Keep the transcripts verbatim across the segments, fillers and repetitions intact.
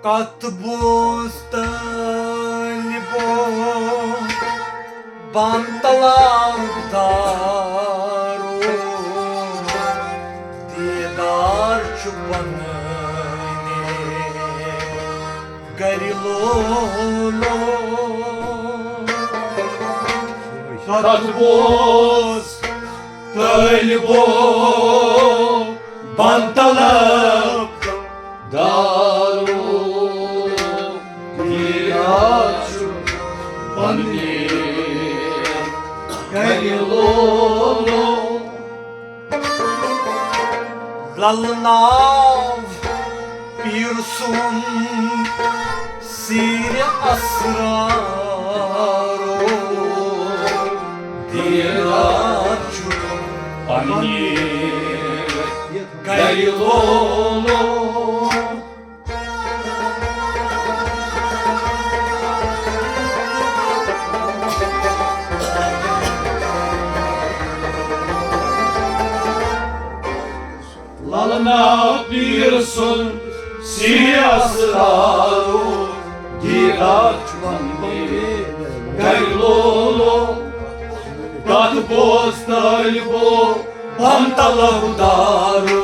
کتھ بوز طٲلبو، بن طلب دارو، دیدار چھُ پنٕنہِ گرِ لولو۔ کتھ بوز طٲلبو، بن طلب دارو، دیدار چھُ پنٕنہِ گرِ لولو۔ للہٕ ناو پیٖر سُنٛد سیٖرِ اسرارو، دیدار چھُ پنٕنہِ گرِ لولو۔ للہٕ ناو پیٖر سُنٛد سیٖرِ اسرارو، دیدار چھُ پنٕنہِ گرِ لولو۔ کتھ بوز طٲلبو، بن طلب دارو۔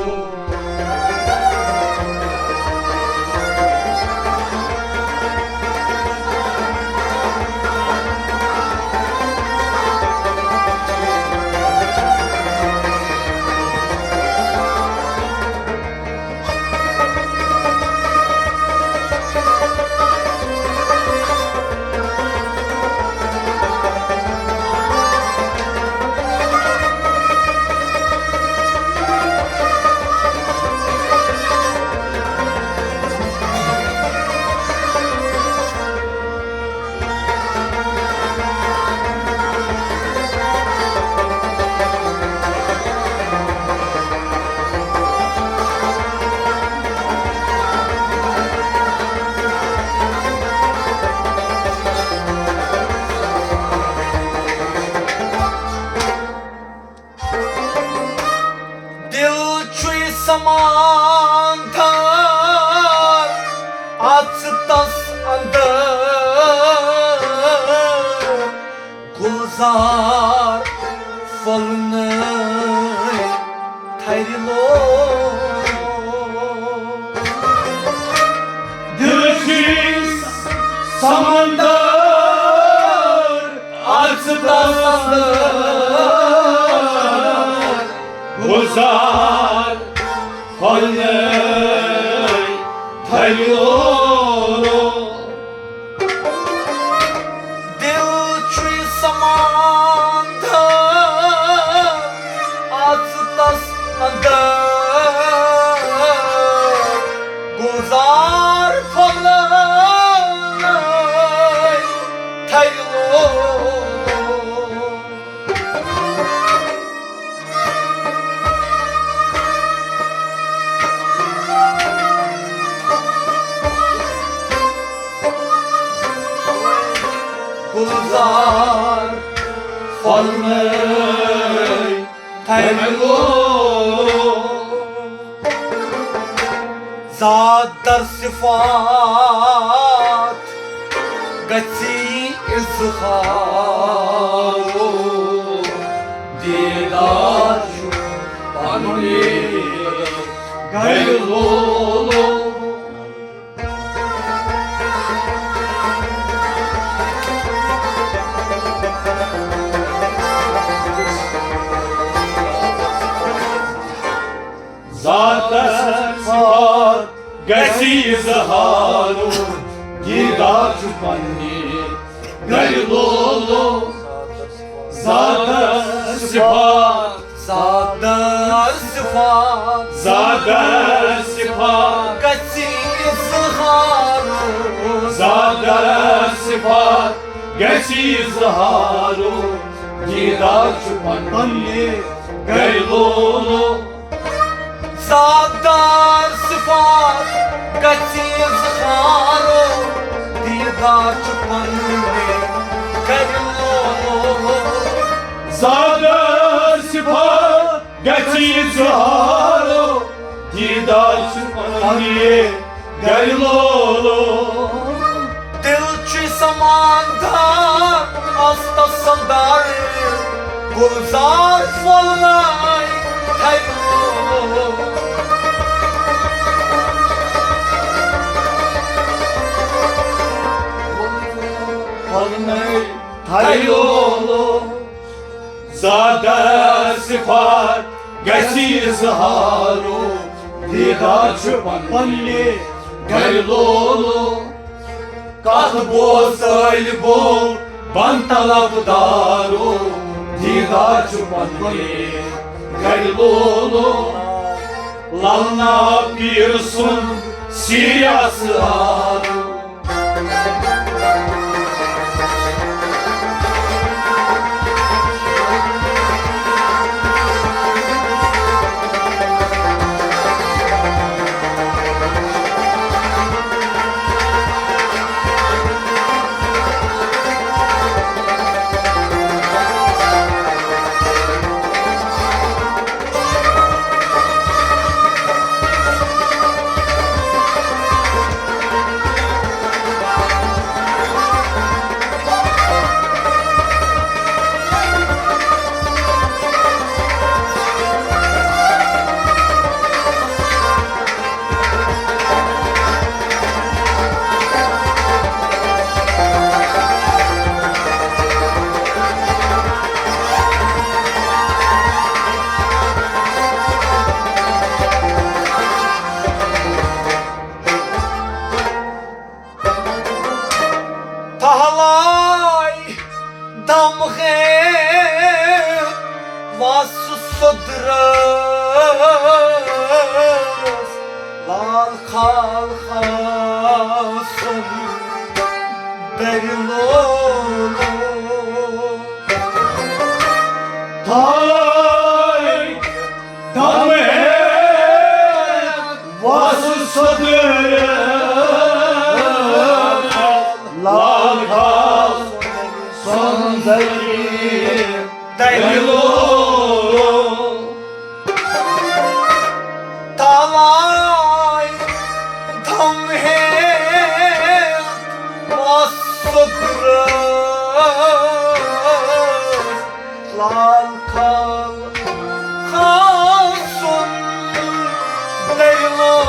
دل چھُے سماندار اژتس اندر، گلزار پھۄلنٲے تھرِ لولو۔ دل چھُے سمندر اژتس اندر، گلزار پھۄلنٲے تھرِ لولو۔ دل چھُے سماندر اژتس اندر، گلزار پھۄلنٲے تھرِ لولو۔ گلزار پھۄلنٲے تھرِ لولو۔ ذات در صفات گژھی اظہار، دیدار چھُ پنٕنہِ گرِ لولو۔ ذاتس صفات گژھی اظہارو، دیدار چھُ پنٕنہِ گرِ لولو۔ ذاتس صفات، ذاتس صفات، ذاتس صفات گژھی اظہارو، ذاتس صفات گژھی اظہارو، دیدار چھُ پنٕنہِ گرِ لولو۔ ذات دار صفات گژھی اظہارو، دیدار چھُ پنٕنۍ گرِ لولو۔ ذات دار صفات گژھی اظہارو، دیدار چھُ پنٕنۍ گرِ لولو۔ دل چھُ سماندار، آستس اندر گلزار پھۄلناے تھرِ لولو۔ پھۄلناے تھرِ لولو۔ زادہ صفات گژھِ اظہارو، دیدار چھُ پننہِ گرِ لولو۔ کتھ بوز طٲلبو، بن طلبدارو، دیدار چھُ پننہِ گرِ لولو۔ للنا پیٖر سُنٛد سیٖرِ اسرارو۔ تھلائے دم ہے وس سدرس، لال خال خاصن درِ لولو۔ تھلائے دم ہے وس سدرس، لال خاص سندری دلو۔ تھلائے دم ہے وس سدرس، لال خال خاصن درِ لولو۔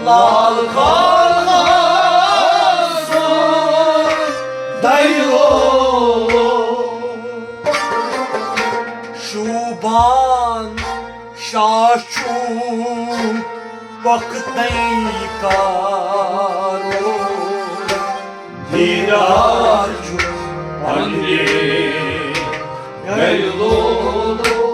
لال خال خاصن درِ لولو۔ شوبان شاہ چھُ وقتَے کارو۔ دیدار چھُ پننہِ گرِ لولو۔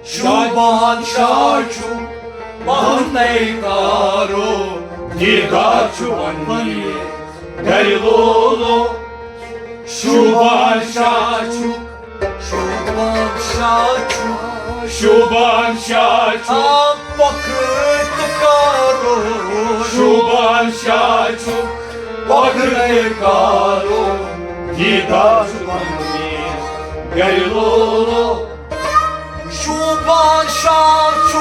شوبان شاہ چھُ پننَے کارو، دیدار چھُ پننہِ گرِ لولو۔ شوبان شاہ چھُ، شوبان شاہ چھُ، شوبان شاہ چھُ، آ، پکڑ تہٕ کارو۔ شوبان شاہ چھُ پکڑ تہٕ کارو، دیدار چھُ پننہِ گرِ لولو۔ شوبان شاہ چھُ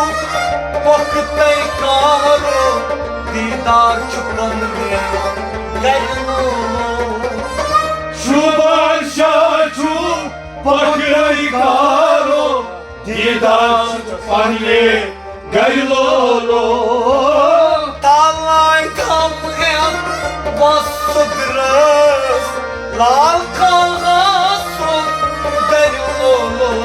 پۄختَے کارو، دیدار چھُ پننہِ گرِ لولو۔ شوبان شاہ چھُ پۄختَے کارو، دیدار چھُ پننہِ گرِ لولو۔ تھلائے دم ہٮ۪تھ وس سدرس، لال خال خاصن درِ لولو۔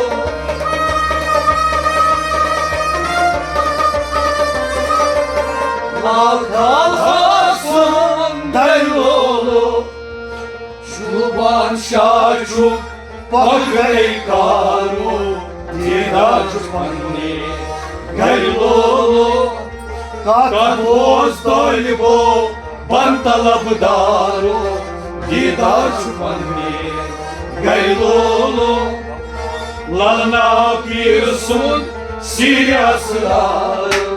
لال خال خاصن درِ لولو۔ شوبان شاہ چھُ پۄختَے کارو، دیدار چھُ پننہِ گرِ لولو۔ کتھ بوز طٲلبو، بن طلبدارو، دیدار چھُ پننہِ گرِ لولو۔ للنا پیٖر سُنٛد سیٖرِ اسرار۔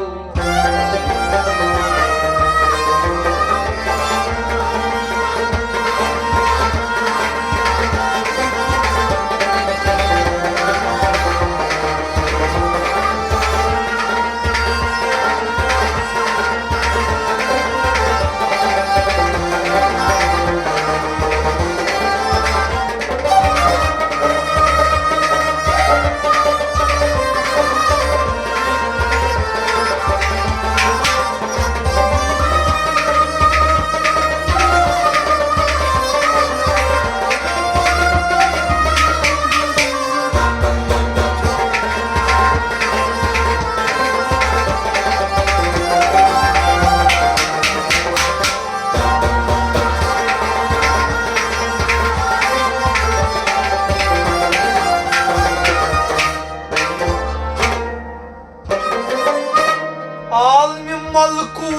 عالمِ ملکوٗتَے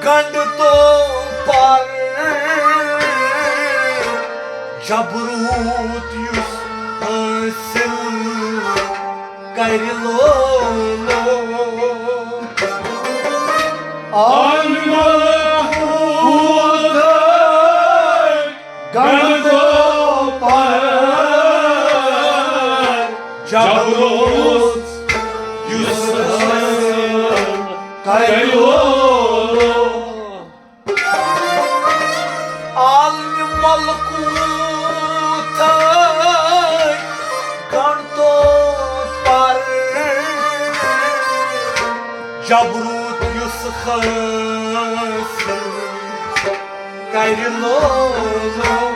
گنٛڈ تو پر، جبروت یُس حٲصِل کرِ لولو۔ عالمِ ملکوٗتَے گنٛڈ تو پر، جبروت یُس حٲصِل کرِ لولو۔ عالمِ ملکوٗتَے گنٛڈ تو پر، جبروت یُس حٲصِل کرِ لولو۔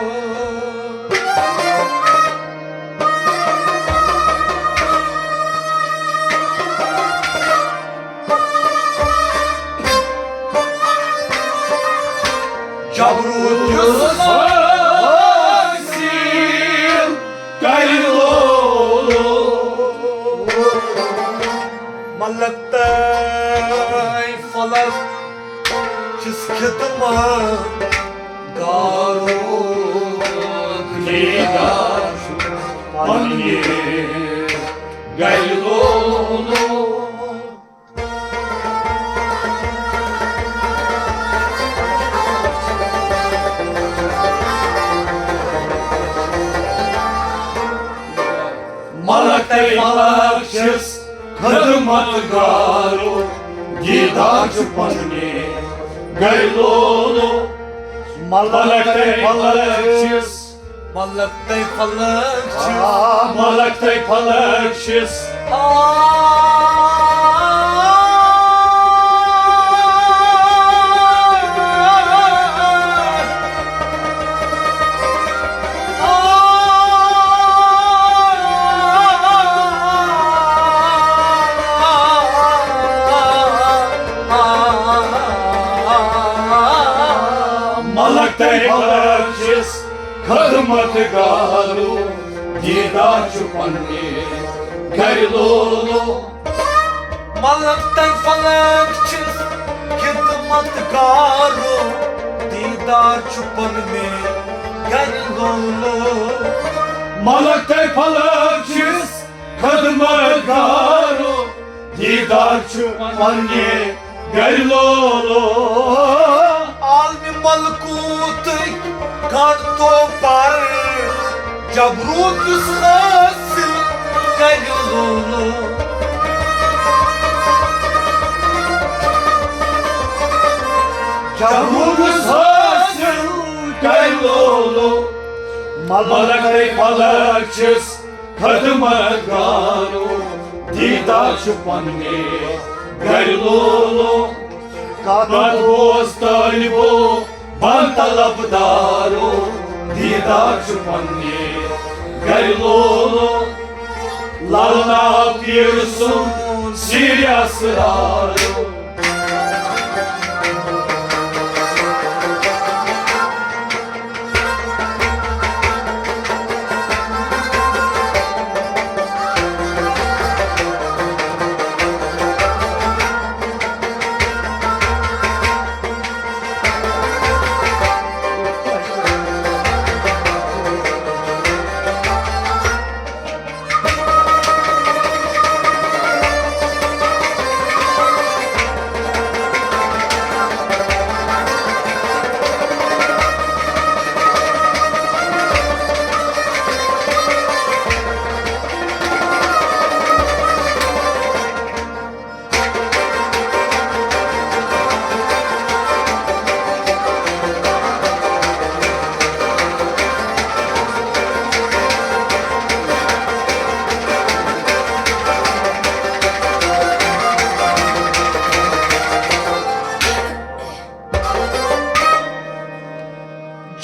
جبروت یُس حٲصِل کرِ لولو۔ ملک تہٕ فلک چھِس خدمت گارو۔ دیدار چھُ پننہِ گرِ لولو۔ ملک تہٕ فلک چھِس خدمت گارو، دیدار چھُ پننہِ گرِ لولو۔ ملک تہٕ فلک چھِس، ملک تہٕ فلک چھِس، آ، ملک تہٕ فلک چھِس۔ آ۔ ملک تہٕ فلک چھِس خدمت گارو، دیدار چھُ پننہِ گرِ لولو۔ ملک تہٕ فلک چھِس خدمت گارو، دیدار چھُ پننہِ گرِ لولو۔ ملک تہٕ فلک چھِس خدمت گارو، دیدار چھُ پننہِ گرِ لولو۔ عالمِ ملکوٗتٕکۍ گنٛڈ تو پر، جبروت یُس حٲصِل کرِ لولو۔ جبروت یُس حٲصِل کرِ لولو۔ ملک تہٕ فلک چھِس خدمت گارو، دیدار چھُ پننہِ گرِ لولو۔ کتھ بوز طٲلبو، بن طلبدارو، دیدار چھُ پننہِ گرِ لولو۔ للنا پیٖر سُنٛد سیٖرِ اسرارو۔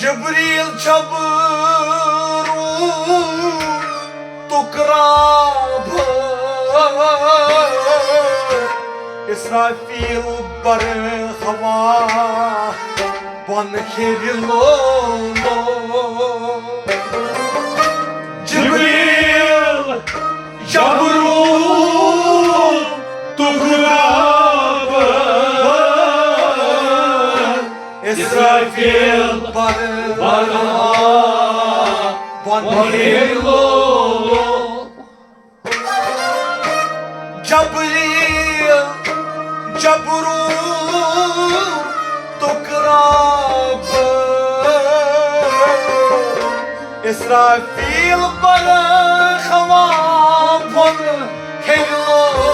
جبریل چھبرو تکراب، اسرافیل برہوا بن ہیرِ لولو۔ جبریل جبرو تکراب، اسرافیل برہوا بن ہیرِ لولو۔ جبریل جبرو تکراب، اسرافیل برہوا بن ہیرِ لولو۔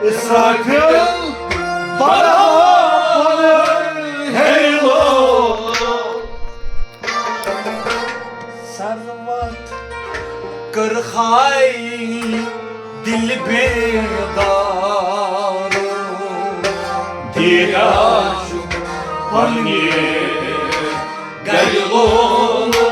اسرافیل برہوا بن ہیرِ لولو۔ ثروت کٔرہاے دِل بیدار، دیدار چھُ پننہِ گرِ لولو۔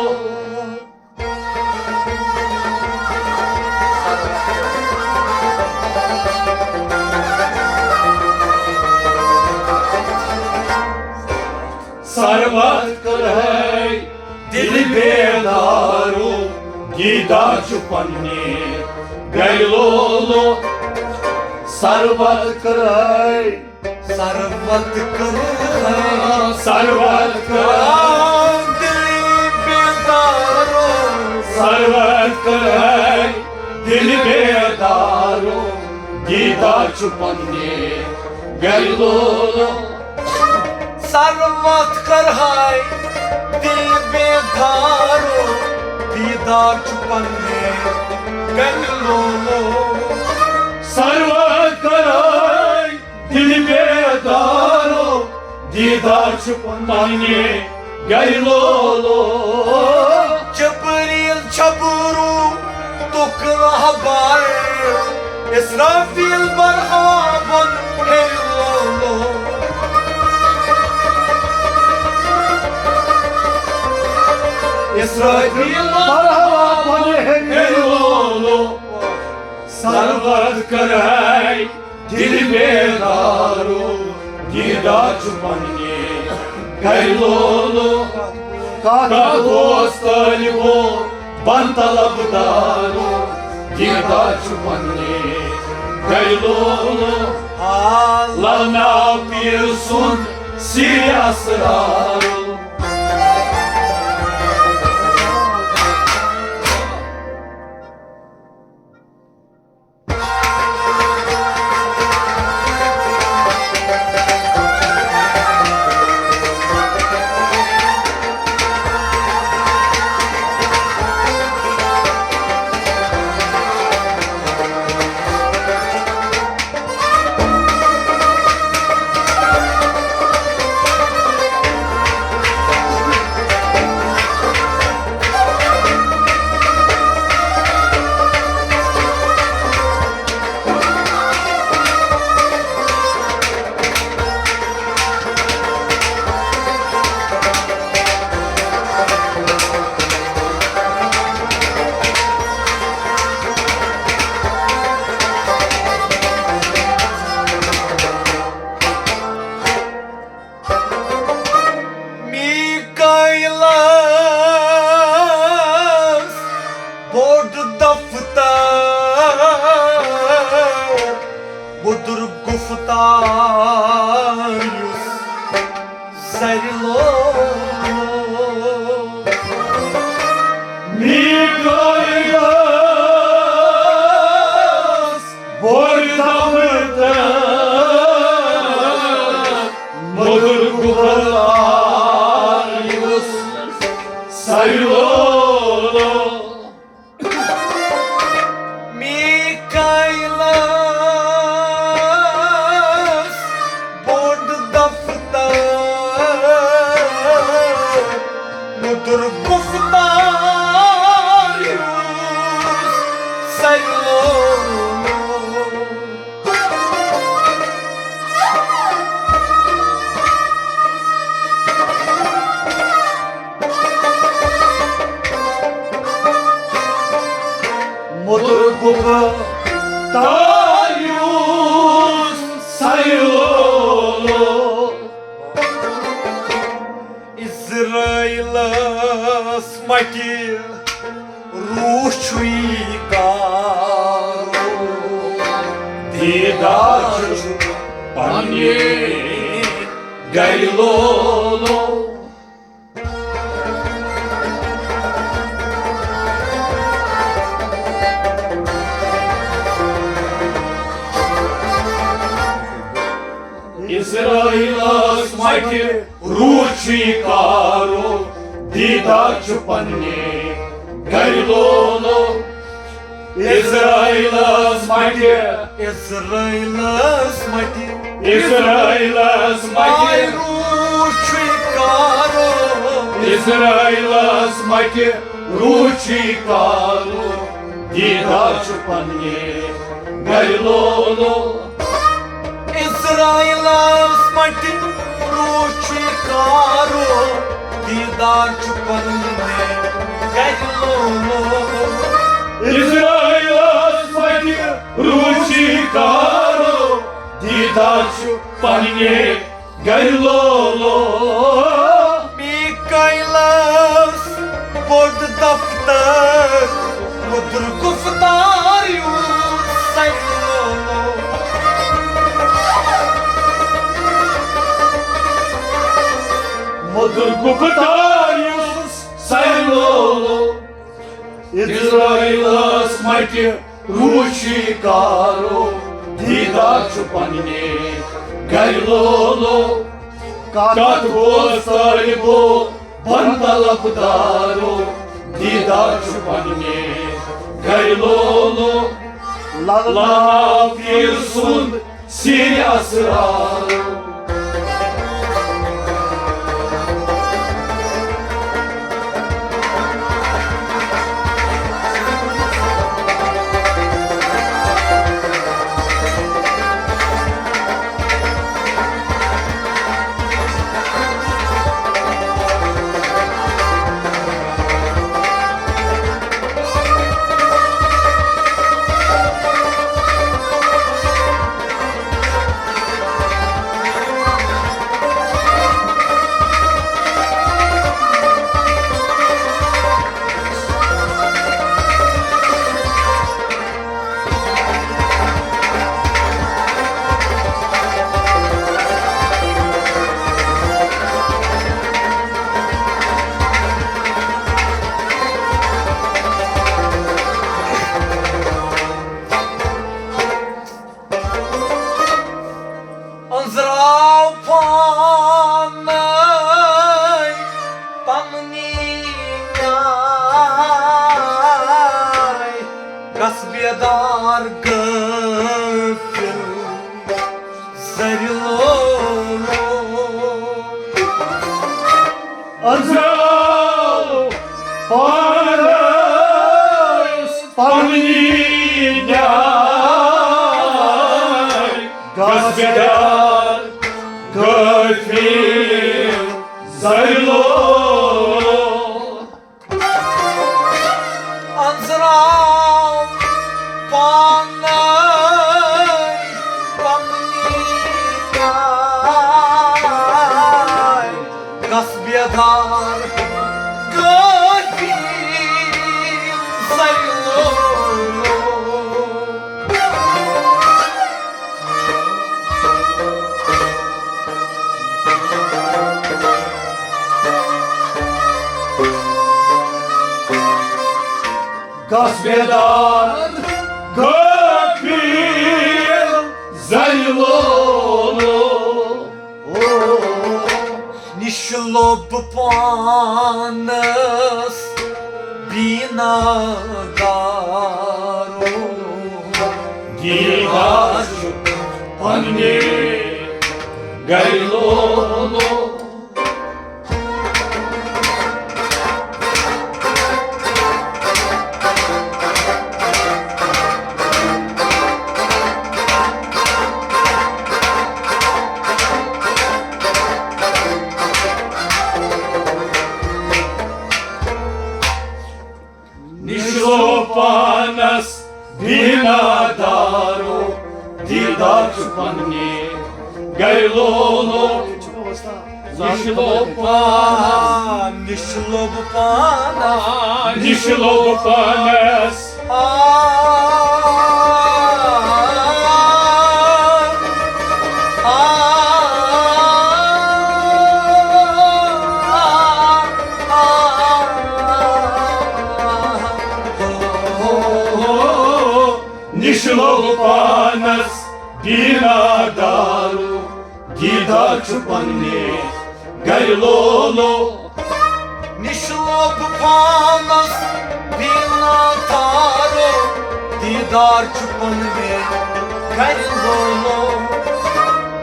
ثروت کٔرہاے دِل بیدارو، دیدار چھُ پننہِ گرِ لولو۔ ثروت کٔرہاے ثروت کٔرہاے، ثروت کٔرہاے دِل بیدارو، ثروت کٔرہاے دِل بیدارو، دیدار چھُ پننہِ گرِ لولو۔ ثروت کٔرہاے دِل بیدارو، دیدار چھُ پننہِ گرِ لولو۔ ثروت کٔرہاے دِل بیدارو، دیدار چھُ پننہِ گرِ لولو۔ جبریل چھبرو تُک رہبر، اسرافیل برہوا بن ہیرِ لولو۔ اسرافیل برہوا بن ہیرِ لولو۔ ثروت کٔرہاے دِل بیدارو، دیدار چھُ پننہِ گرِ لولو۔ کتھ اوس طٲلبو بن طلبدارو، دیدار چھُ پننہِ گرِ لولو۔ للہٕ ناو پیٖر سُنٛد سِرِ اسرارو۔ میکائیلس بوٚڑ دفتر، مُدُر گُفتار یُس سرِ لولو۔ میکائیلس بوٚڑ دفتر، مُدُر گُفتار یُس سرِ لولو۔ میکائیلس بوٚڑ دفتر، مُدُر گُفتار تاریوس سیلو۔ اسرائیلس مٹہِ روح چھُے کارو، دیدار چھُ پننہِ گرِ لولو۔ اسرائیلس مٹہِ روح چھُے کارو، دیدار چھُ پننہِ گرِ لولو۔ اسرائیلس مٹہِ، اسرائیلس مٹہِ، اسرائیلس مٹہِ۔ آے روح چھُے کارو۔ اسرائیلس مٹہِ روح چھُے کارو، دیدار چھُ پننہِ گرِ لولو۔ اسرائیلس مٹہِ روح چھُے کارو، دیدار چھُ پننہِ گرِ لولو۔ اسرائیلس مٹہِ روح چھُے کارو، دیدار چھُ پننہِ گرِ لولو۔ میکائیلس بوٚڑ دفتر، مُدُر گُفتار یُس سیلو۔ مُدُر گُفتار یُس سیلو۔ اسرائیلس مٹہِ روح چھُے کارو، دیدار چھُ پننہِ گرِ لولو۔ کتھ بوز طالبو، بن طلبدارو، دیدار چھُ پننہِ گرِ لولو۔ للہ پیٖر سُنٛد سیرِ اسرارو۔ أنٛزراو پانے پننی نیاے، گژھ بیدار غٲفِل زرِ لولو۔ أنٛزراو پانس پننی نیاے، گژھ بیدار غٲفِل زرِ لولو۔ أنٛزراو پانے پننی نیاے، گژھ بیدار غٲفِل زرِ لولو۔ گژھ بیدار غٲفِل زرِ لولو۔ نِش لوٚب پانس بینا گارو۔ دیدار چھُ پننہِ گرِ لولو۔ نِش لوٚب پانس بیٖنا دارو، دیٖدار چھُ پننہِ گرِ لولو۔ نِش لوٚب پانس، نِش لوٚب پانس، نِش لوٚب پانس۔ آ، آ، آ، آ، آ۔ نِش لوٚب پانس بیٖنا دارو، دیٖدار چھُ پننہِ گرِ لولو۔ نِش لوٚب پانس بیٖنا دارو، دیٖدار چھُ پننہِ گرِ لولو۔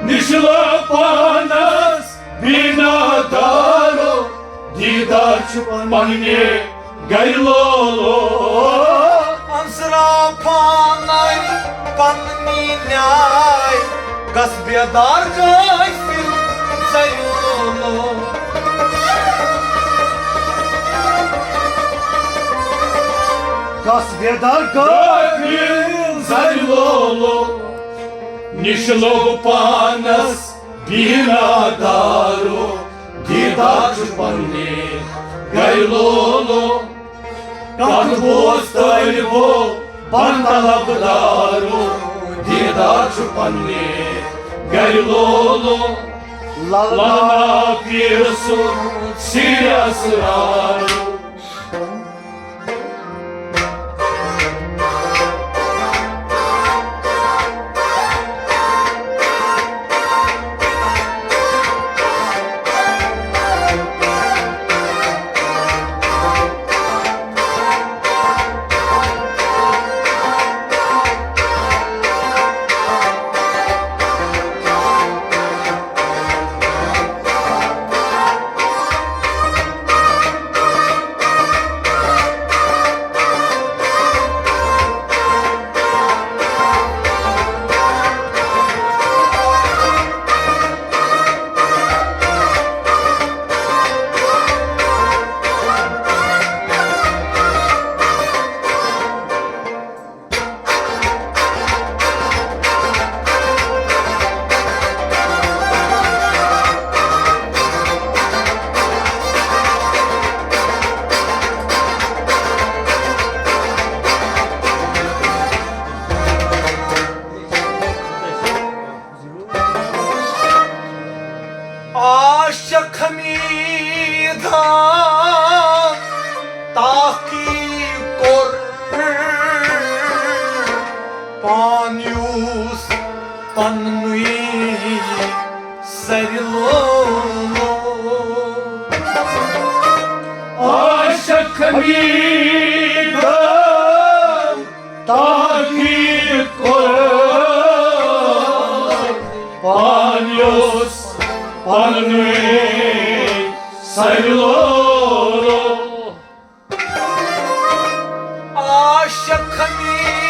نِش لوٚب پانس بیٖنا دارو، دیٖدار چھُ پننہِ گرِ لولو۔ انسرا پانے پننی نیاے، گژھ بیدار غٲفِل زرِ لولو۔ گژھ بیدار غٲفِل زرِ لولو۔ نِش لوٚب پانس بیٖنا دارو، دیٖدار چھُ پننہِ گرِ لولو۔ کتھ بوز طٲلبو بن طلبدارو، دیٖدار چھُ پننہِ گرِ لولو۔ للنا پیٖر سُنٛد سِرِ اسرارو۔ عاشق حمیدن تحقیق کوٚر پان یُس پننُے سرِ لولو۔ عاشق حمیدن تحقیق کوٚر پان یُس پننُے سرِ لولو۔ عاشق حمیدن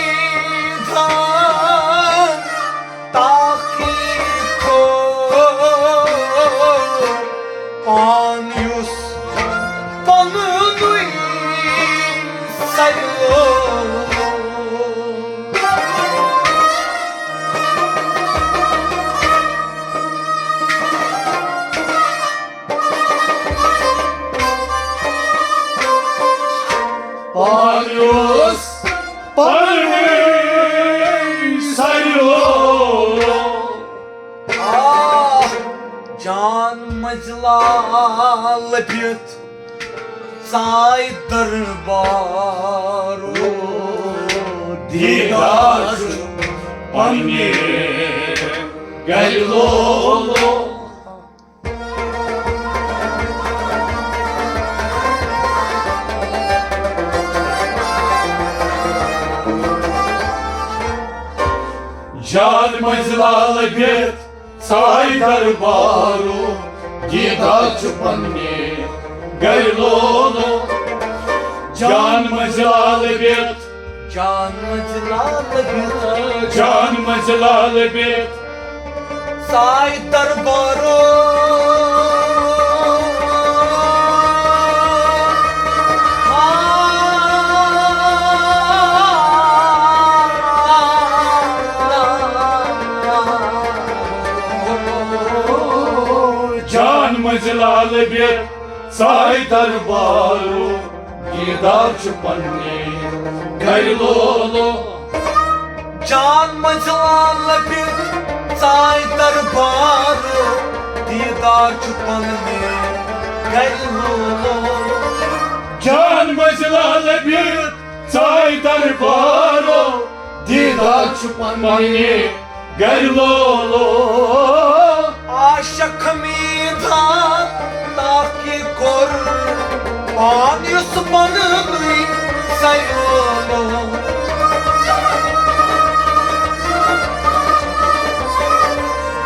تحقیق کوٚر پان یُس پننُے سرِ لولو۔ پان یُس پننُے سرِ لولو۔ آہ، جان منزلہ لٔبِتھ ژاے دربارو۔ دیٖدار چھُ پننہِ گرِ لولو۔ جان منزلہ لٔبِتھ ژاے دربارو، دیٖدار چھُ پننہِ گرِ لولو۔ جان منزلہ لٔبِتھ، جان منزلہ لٔبِتھ، جان منزلہ لٔبِتھ ژاے دربارو۔ لٔبِتھ ژاے دربارو، دیٖدار چھُ پننہِ گرِ لولو۔ جان مٔنٛزۍ لال لٔبِتھ ژاے دربارو، دیٖدار چھُ پننہِ گرِ لولو۔ جان مٔنٛزۍ لال لٔبِتھ ژاے دربارو، دیٖدار چھُ پننہِ گرِ لولو۔ عاشق میٖدان تاکہِ کوٚر پان یُس پننُے سیولو۔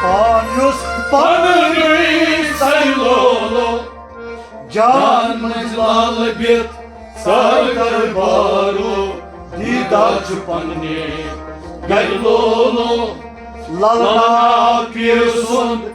پان یُس پننُے سیولو۔ جان مٔنٛزۍ لال لٔبِتھ ژاے دربارو، دیٖدار چھُ پننہِ گرِ لولو۔ للنا پیٖر سُنٛد